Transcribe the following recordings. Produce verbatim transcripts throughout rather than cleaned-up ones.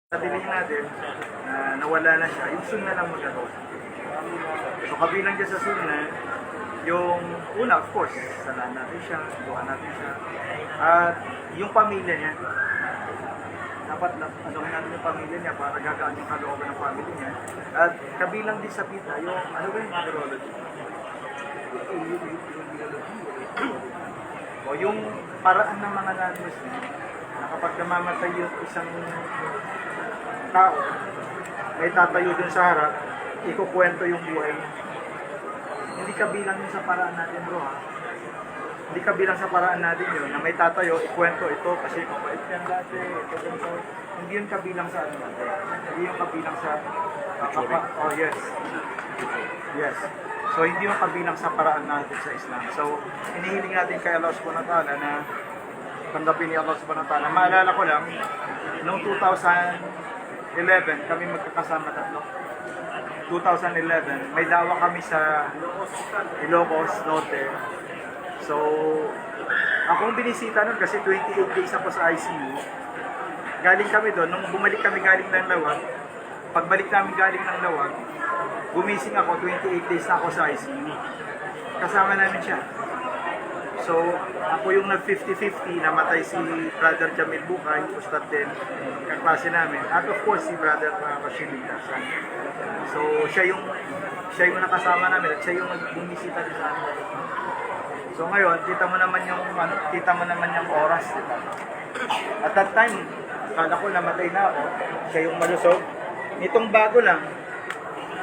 Sabihin natin na nawala na siya, yung sunnah lang magagawa. So, kabilang dyan sa sunnah, yung una, of course, salaan natin siya, duwaan natin siya. At yung pamilya niya, dapat na, ano natin yung pamilya niya para gagaan yung kalooban ng pamilya niya. At kabilang din sa bid'ah, yung, ano ba yung numerology? O yung paraan ng mga non-Muslim na kapag namamatay yung isang tao, may tatayo dun sa harap, ikukwento yung buhay niya. Hindi kabilang yun sa paraan natin, bro, ha? Hindi kabilang sa paraan natin yun, na may tatayo, ikwento ito kasi mabait yan dati, ito, ganito. Hindi yun kabilang sa ano natin. Hindi yun kabilang sa, ah, kapa-, oh, yes. Yes. So, hindi yun kabilang sa paraan natin sa Islam. So, hinihiling natin kay Allah Subhanahu wa Ta'ala na tanggapin ni Allah Subhanahu wa Ta'ala. Maalala ko lang, noong two thousand eleven, kami magkakasama tatlo. Two thousand eleven, may da'wah kami sa Ilocos Norte. So, akong binisita nun kasi twenty-eight days ako sa I C U. Galing kami doon, nung bumalik kami galing ng Laoag, pagbalik namin galing ng Laoag, gumising ako, twenty-eight days na ako sa I C U. Kasama namin siya. So, ako yung nag fifty fifty, namatay si Brother Jamil Bukay, Ustad din, kaklase namin. At of course, si Brother, uh, Rashid Lindasan. So, siya yung, siya yung nakasama namin at siya yung nag-, bumisita din sa amin. So, ngayon, kita mo naman yung, ano, kita mo naman yung oras, di ba? At that time, akala ko namatay na ako. Siya yung malusog. Nitong bago lang,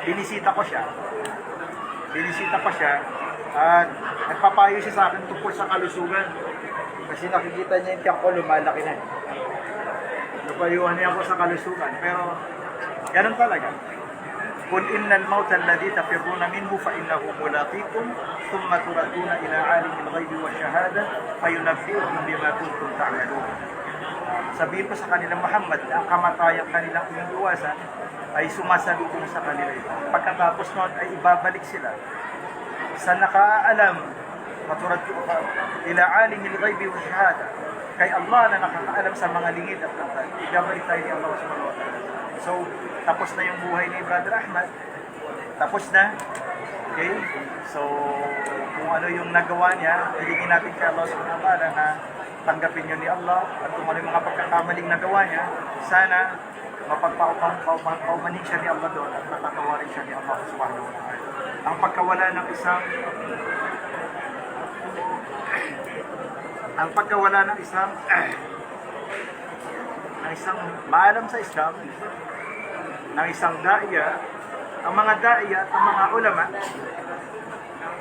binisita ko siya. Binisita ko siya. At nagpapayo siya sa akin tungkol sa kalusugan. Kasi nakikita niya yung tiyan ko, lumalaki na. Napayuhan niya ako sa kalusugan. Pero, ganun talaga. قل إن الموت الذي تفرون منه فإنه ملاقيكم ثم تردون إلى عالم الغيب والشهادة فينبئكم بما كنتم تعملون. Sabihin mo sa kanila, Muhammad, na ang kamatayan kanilang iniiwasan ay sumasalubong sa kanila ito. Pagkatapos noon ay ibabalik sila sa nakaalam, maturaddu ila alimil ghaibi wa shahada. Kay Allah na nakakaalam sa mga lingid at mata. Ibabalik tayo ni Allah Subhanahu wa Ta'ala. So, tapos na yung buhay ni Brother Ahmad. Tapos na. Okay? So, kung ano yung nagawa niya, hilingin natin kay Allah Subhanahu wa Ta'ala na tanggapin yun ni Allah. At kung ano yung mga pagkakamaling nagawa niya, sana mapagpauman, pauman, paumanhin siya ni Allah doon at patatawarin siya ni Allah Subhanahu wa Ta'ala. Ang pagkawala ng isang, ang pagkawala ng isang, ng isang maalam sa Islam, ng isang da'iya, ang mga da'iya at ang mga ulama,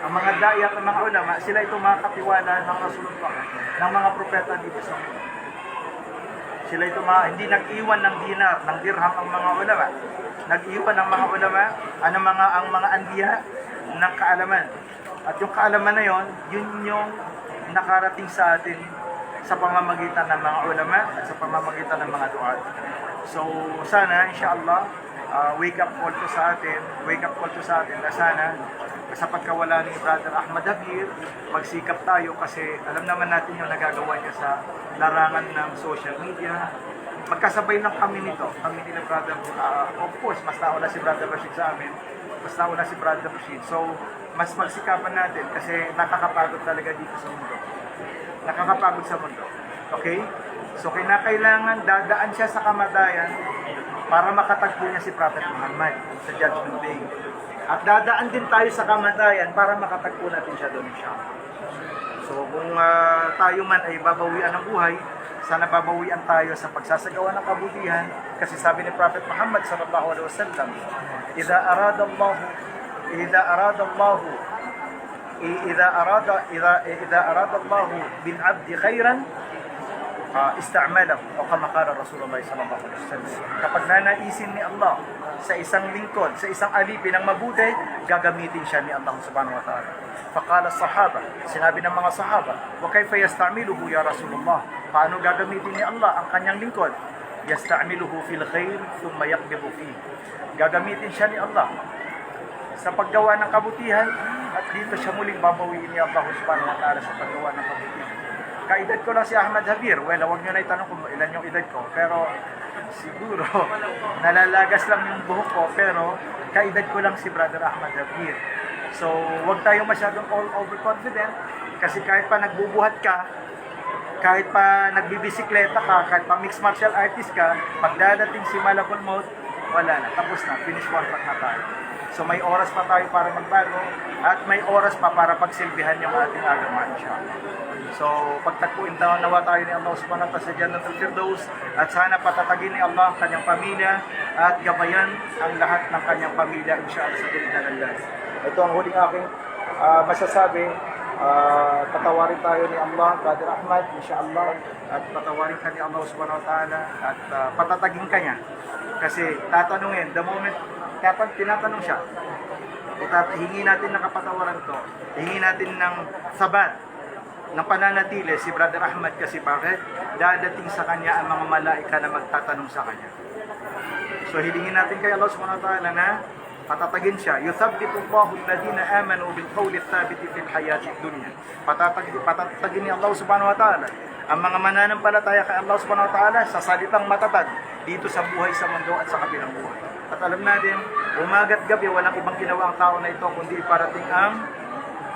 ang mga da'iya at ang mga ulama, sila ito mga katiwala ng Rasulullah, ng mga propeta dito sa mundo. Sila ito mga, hindi nag-iwan ng dinar, ng dirham ang mga ulama. Nag-iwan ng mga ulama, ano, mga, ang mga anbiya ng kaalaman. At yung kaalaman na yon, yun yung nakarating sa atin sa pamamagitan ng mga ulama at sa pamamagitan ng mga duat. So, sana, inshallah, ah, wake up call to sa atin, wake up call to sa atin na sana, sa pagkawala ni Brother Ahmad Habir, magsikap tayo kasi alam naman natin yung nagagawa niya sa larangan ng social media. Magkasabay lang kami nito, kami nila Brother, ah, of course, mas nauna si Brother Rashid sa amin, mas nauna si Brother Rashid. So, mas pagsikapan natin kasi nakakapagod talaga dito sa mundo. Nakakapagod sa mundo. Okay? So, kinakailangan dadaan siya sa kamatayan para makatagpo niya si Prophet Muhammad sa Judgment Day. At dadaan din tayo sa kamatayan para makatagpo natin siya doon, inshallah. So, kung, ah, tayo man ay babawian ng buhay, sana babawian tayo sa pagsasagawa ng kabutihan. Kasi sabi ni Prophet Muhammad sallallahu alaihi wasallam, "Idha arada Allah, idha arada Allah, i-, idha arada, idha, idha arada Allah bil abdi khairan, ah, ista'malahu." O kama qala Rasulullah sallallahu alaihi wasallam. Kapag nanaisin ni Allah sa isang lingkod, sa isang alipin ang mabuti, gagamitin siya ni Allah Subhanahu wa Ta'ala. Faqala sahaba, sinabi ng mga sahaba, "Wa kaifa yasta'miluhu ya Rasulullah?" Paano gagamitin ni Allah ang kanyang lingkod? "Yasta'miluhu fil khair, thumma yaqbidu fihi." Gagamitin siya ni Allah sa paggawa ng kabutihan at dito siya muling babawiin ni Allah Subhanahu wa Ta'ala sa paggawa ng kabutihan. Kaedad ko lang si Ahmad Habir. Well, huwag niyo na itanong kung ilan yung edad ko. Pero Siguro, nalalagas lang yung buhok ko, pero kaedad ko lang si Brother Ahmad Javier. So, wag tayo masyadong all overconfident, kasi kahit pa nagbubuhat ka, kahit pa nagbibisikleta ka, kahit pa mixed martial artist ka, pag dadating si Malakul Maut, wala na, tapos na, finish contract na tayo. So, may oras pa tayo para magbago, at may oras pa para pagsilbihan yung ating agama, inshallah. So, pagtagpuin tayo nawa tayo ni Allah Subhanahu wa Ta'ala sa Jannatul Firdaus, at sana patatagin ni Allah ang kanyang pamilya at gabayan ang lahat ng kanyang pamilya, inshallah, sa ganitong landas. Ito ang huling aking, ah, masasabi. Ah, patawarin tayo ni Allah, Brother Ahmad, inshallah, at patawarin ka ni Allah Subhanahu wa Ta'ala, at, ah, patatagin ka niya. Kasi tatanungin, the moment, tatan-, tinatanong siya, itata-, hingi natin ng kapatawaran to, hingi natin ng sabat, ng pananatili si Brother Ahmad, kasi bakit? Dadating sa kanya ang mga malaika na magtatanong sa kanya. So, hilingin natin kay Allah Subhanahu wa Ta'ala na patatagin siya. يثبت الله الذين آمنوا بالقول الثابت في الحياة الدنيا. Patatag-, patatagin ni Allah Subhanahu wa Ta'ala ang mga mananampalataya kay Allah Subhanahu wa Ta'ala sa salitang matatag dito sa buhay sa mundo at sa kabilang buhay. At alam natin, umaga at gabi, walang ibang ginawa ang tao na ito kundi iparating ang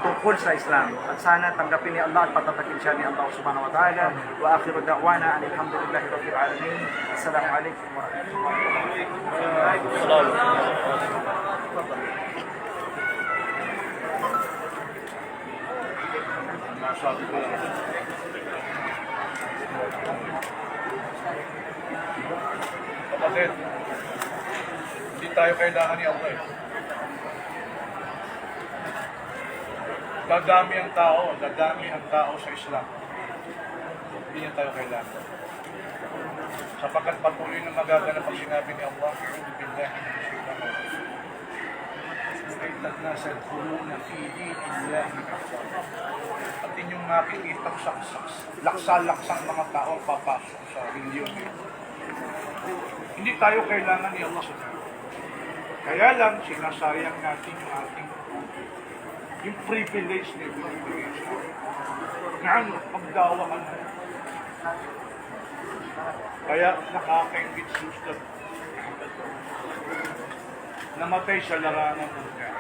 tungkol sa Islam. At sana tanggapin ni Allah at patatagin siya ni Allah Subhanahu wa Ta'ala. وآخر دعوانا أن الحمد لله رب العالمين. السلام عليكم ورحمة الله وبركاته. Kapatid, hindi tayo kailangan ni Allah eh. Dadami ang tao, dadami ang tao sa Islam. Hindi niya tayo kailangan. Sapagkat patuloy na magaganap ang sinabi ni Allah, أعوذ بالله من الشيطان الرجيم. رأيت الناس يدخلون في دين الله أفواجا. Pati niyong makikita sa, sa, laksa-laksang mga tao papasok sa reliyon. Hindi tayo kailangan ni Allah sa tayo. Kaya lang, sinasayang natin yung ating, yung privilege na ibinibigay sa atin. Na ano, magdawa ka na. Kaya nakakaingit si Ustad. Namatay sa larangan ng Diyos.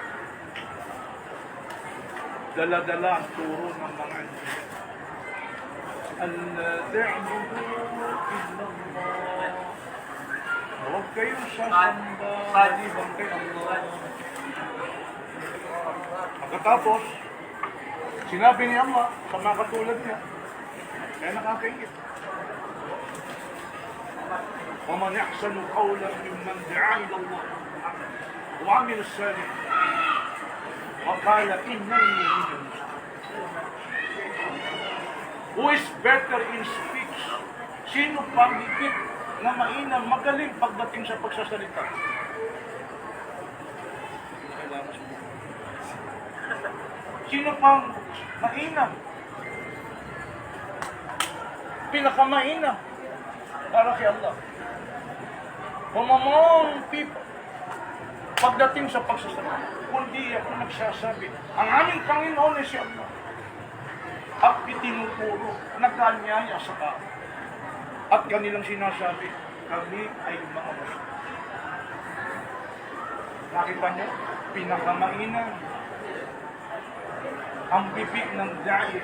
Dala-dala ang turo ng mga anbiya. ألا تعبدوا إلا الله. Huwag kayong sasamba maliban kay Allah. Pagkatapos, sinabi ni Allah sa mga katulad niya, kaya nakakaingit. ومن أحسن قولا ممن دعا إلى الله وعمل صالحا وقال إنني من المسلمين. Who is better in speech? Sino pang higit na mainam, magaling pagdating sa pagsasalita? Sino pang mainam? Pinakamainam para kay Allah. Among people, pagdating sa pagsasalita, kundi ako nagsasabi, ang aming Panginoon ay si Allah. At itinuturo, nag-aanyaya sa tao. At kanilang sinasabi, kami ay mga Muslim. Nakita niyo? Pinakamainam ang bibig ng da'i.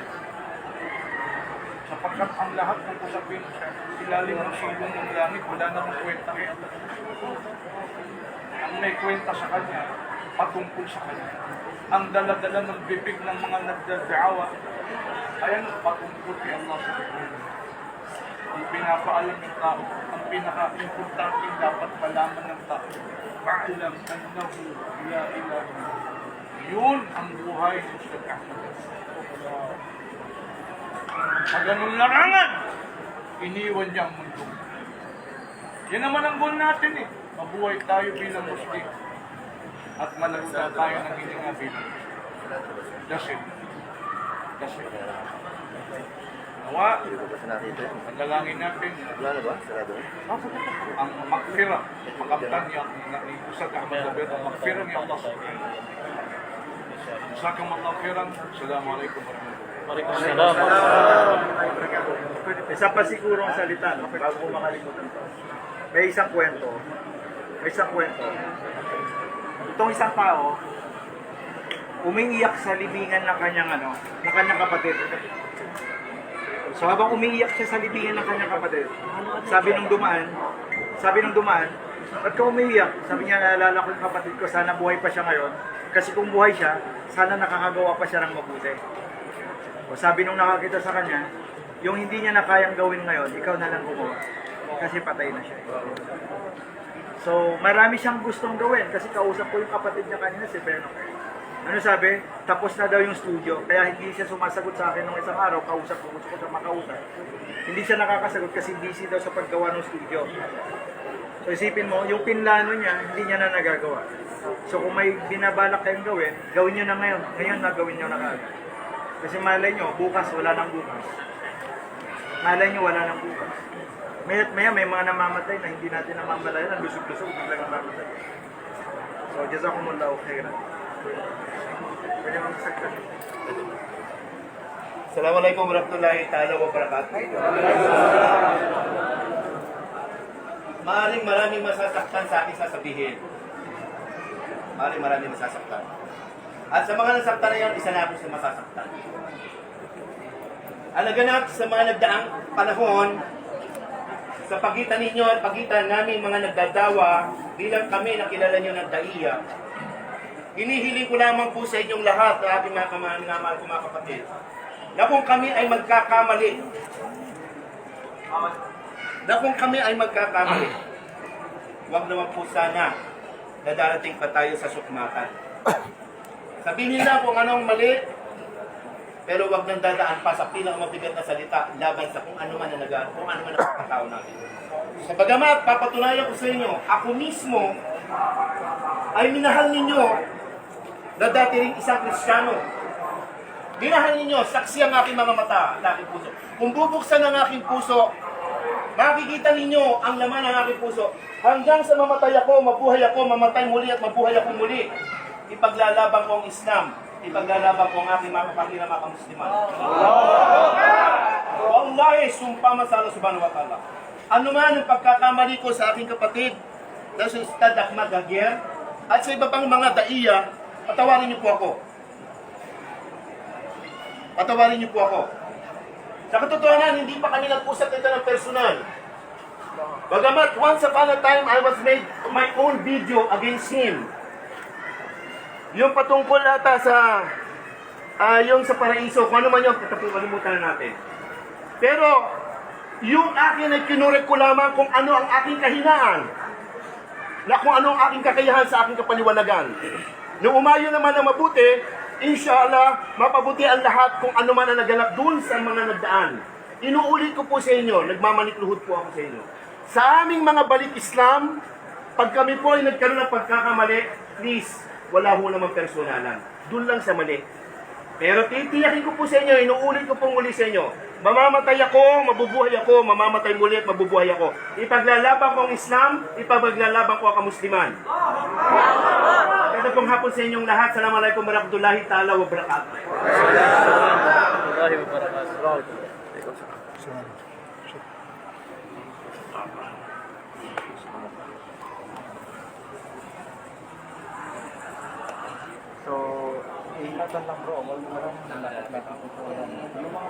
Sapagkat ang lahat ng usapin sa ilalim ng silong ng langit, wala namang kwenta kay Allah. Ang may kwenta sa kanya, patungkol sa kanya. Ang daladala ng bibig ng mga nagdadaawa, ayan, patungkol kay Allah subhanahu wa ta'ala. Ang pinapaalam ng tao, ang pinaka-importante dapat malaman ng tao, فاعلم أنه لا إله إلا الله. Yun ang buhay ni Ustadh Ahmad. Sa ganun larangan, iniwan niya ang mundo. Yan naman ang goal natin eh. Mabuhay tayo bilang Muslim. At managot tayo ng hininga bilang Muslim. That's it. That's it. Nawa, panalangin natin. Wala na ba? Sarado na? Ang maghfirah, makamtan niya, ni Ustadh Ahmad Javier, ang maghfirah ni Allah subhanahu wa ta'ala. Jazakumullahu khairan. Assalamu alaikum warahmatullahi wabarakatuh. Isa pa siguro ang salita, no? Bago ko makalimutan pa. May isang kwento. May isang kwento. Itong isang tao, umiiyak sa libingan ng kanyang, ano, ng kanyang kapatid. So, habang umiiyak siya sa libingan ng kanyang kapatid, sabi nung dumaan, sabi nung dumaan, "Ba't ka umiiyak?" Sabi niya, "Naalala ko yung kapatid ko, sana buhay pa siya ngayon. Kasi kung buhay siya, sana nakakagawa pa siya ng mabuti." O sabi nung nakakita sa kanya, "Yung hindi niya na kayang gawin ngayon, ikaw na lang gumawa. Kasi patay na siya." So, marami siyang gustong gawin kasi kausap ko yung kapatid niya kanina, si Beno. Ano sabi? Tapos na daw yung studio, kaya hindi siya sumasagot sa akin nung isang araw, kausap ko, gusto ko siya makausap. Hindi siya nakakasagot kasi busy daw sa paggawa ng studio. So, isipin mo, yung pinlano niya, hindi niya na nagagawa. So, kung may binabalak kayong gawin, gawin niyo na ngayon. Ngayon na gawin niyo na kaagad. Kasi malay niyo, bukas, wala nang bukas. Malay niyo, wala nang bukas. Maya, maya, may mga namamatay na hindi natin namamalayan, ang lusog-lusog, biglang namamatay. So, jazakumullahu khairan. Pwede mo sa Assalamualaikum warahmatullahi taala wabarakatuh. Maaaring maraming masasaktan sa aking sasabihin. Maaaring maraming masasaktan. At sa mga nasaktan na yan, isa na ako sa masasaktan. Ang naganap sa mga nagdaang panahon, sa pagitan ninyo at pagitan naming mga nagdadawa, bilang kami na kilala nyo ng daiya, hinihiling ko lamang po sa inyong lahat, aking mga kamahal, mga mahal ko, mga kapatid, na kung kami ay magkakamali, na kung kami ay magkakamali, wag naman po sana na darating pa tayo sa sukmatan. Sabihin lang kung anong mali, pero wag nang dadaan pa sa pinakamabigat na salita laban sa kung ano man ang naga-, kung ano man ang pagkatao natin. Sa bagamat, papatunayan ko sa inyo, ako mismo ay minahal ninyo na dati ring isang Kristiyano. Minahal ninyo, saksi ang aking mga mata at aking puso. Kung bubuksan ang aking puso, makikita ninyo ang laman ng aking puso. Hanggang sa mamatay ako, mabuhay ako, mamatay muli at mabuhay ako muli, ipaglalaban ko ang Islam, ipaglalaban ko ang aking mga kapatiran, mga kamusliman. Wallahi, sumpa man sa Allah subhanahu wa ta'ala. Ano man ang pagkakamali ko sa aking kapatid, na si Ustadh Ahmad Javier, at sa iba pang mga daiya, patawarin niyo po ako. Patawarin niyo po ako. Sa katotohanan, hindi pa kami nag-usap nito ng personal. Bagamat once upon a time, I was made my own video against him. Yung patungkol ata sa, ah, yung sa paraiso, kung ano man yun, katapo-, kalimutan na natin. Pero, yung akin ay kinorek ko lamang kung ano ang aking kahinaan, na kung ano ang aking kakayahan sa aking kapaliwanagan. Nung umayon naman ang mabuti, inshallah, mapabuti ang lahat kung ano man ang naganap doon sa mga nagdaan. Inuulit ko po sa inyo, nagmamanik-luhod po ako sa inyo. Sa aming mga balik Islam, pag kami po ay nagkaroon ng pagkakamali, please, wala ho namang personalan. Doon lang sa mali. Pero titiyakin ko po sa inyo, inuulit ko pong muli sa inyo, mamamatay ako, mabubuhay ako, mamamatay muli at mabubuhay ako. Ipaglalaban ko ang Islam, ipaglalaban ko ang kamusliman. Magandang hapon sa inyong lahat. Assalamualaikum warahmatullahi taala wabarakatuh. Warahmatullahi wabarakatuh. So, ingatan lang, bro. Wag mo lang, malapit-lapit ito. Yung mga